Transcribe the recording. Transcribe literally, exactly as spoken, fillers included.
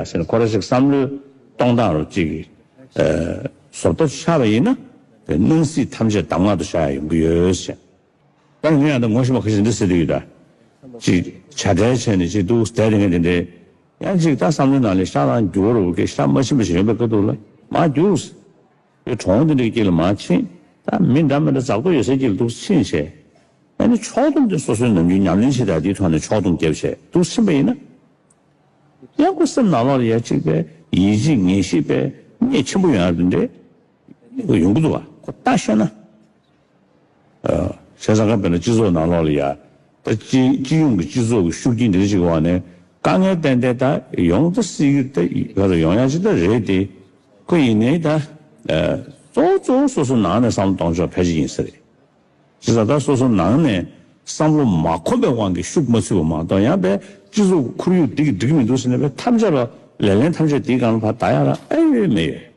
ཟེར་ནས་ཁོ་རང་ཞིག་བསམ་བློའི་གཏོང་སྟངས་རུ་ཅིག་གི་བཟོ་ལྟ་ཆགས་པ་ཡིན་ན། དེ་སྣང་སྲིད་ཐམས་ཅད་གདམས་ངག་ཏུ་ཤར་ཡ་ཡོང་གི་ཡོད་ཟེར། ད་ངས་ཡང་ད་ངོ་ཤེས་པ་ཁ་ཤས་འདི་ཟེར་དུས་ད། ཅིག་བྱ་བྲལ་བྱས་ནས་ཅིག་འདུག་བསྡད་དེ་ངས་དེ་འདྲའི། ཡང་ཅིག་ད་བསམ་བློའི་ནང་ལ་ཤར་རང་རྒྱུག་རུ་གི་ཤར་མ་ཕྱིན་པ་ཞིག་ཡོད་པའི་སྐབས་དུ་ལ་མ་རྒྱུགས། པའི་གྲོང་དེ་འདྲའི་དཀྱིལ་ལ་མར་ཕྱིན། ད་མི་འདྲ་མི་འདྲ་འཛག་པོ་ཡོད་སའི་དཀྱིལ་ལ་འདུག་ཕྱིན་བྱས། ཨ་ནི་ཕྱོགས་བསྡོམས་དེ་སོ་སོའི་ནམ་རྒྱུན་ཉམས་ལེན་བྱེད་སྟངས་དེའི་ཐོག་ནས་ཕྱོགས་བསྡོམས་བརྒྱབ་བྱས་འདུག་ཕྱིན་པ་ཡིན་ན། ཡང་ཁོ་སེམས་ནང་ལོགས་ལ་ཡ་གཅིག་པའི་ཡིད་ཆེས་ངེས་ཤེས་པའི་གནད་ཆེན་པོ་ཡོང་ཡ་དེ་འདྲའི་ཡོང་གི་འདུག་བ། ཁོ་ལྟ་ཤེས་ན། བྱས་ཙང་ཀ་དཔེར་ན་སྤྱི་ཚོགས་ནང་ལོགས་ལ་ཡ། ད་སྤྱི་སྤྱི་ཡོངས་ཀྱི་སྤྱི་ཚོགས་ཀྱི་ཤུགས་རྐྱེན་འདི་འདྲ་ཅིག་འོག་ནས་དཀའ་ངལ་ཏན་ཏན་ད་ཡོང་ད་སྲིད་ཀྱི་ད་ག་ཚོད་ཡོང་ཡ་ཅིག་ད་རེད་དེ། ཁོ་ཡིན་ནའི་ད་གཙོ་བོ་གཙོ་བོ་སོ་སོ་ནང་ནས་བསམ་བློ་གཏོང་ཕྱོགས་ཕལ་ཆེར་ཡིན་ས་རེད། བྱས་ཙང་ད་སོ་སོ་ནང་ནས་བསམ་བློ་མ་འཁོར་བའི་དབང་གིས་ཤུགས་མ་ཚུད་པ་མ་གཏོགས་ཡང་པའི་སྤྱི་ཚོགས་ཁོར་ཡུག་འདི་གི་འགྲིག་མི་འདུག་ཟེར་ནས་པའི་ཐམས་ཅད་ལ་ལེ་ལན་ཐམས་ཅད་འདིའི་སྒང་ལ་ཕར་ལྟ་ཡ་ལ་ཨེ་ཡོད་མེད་ཡོད།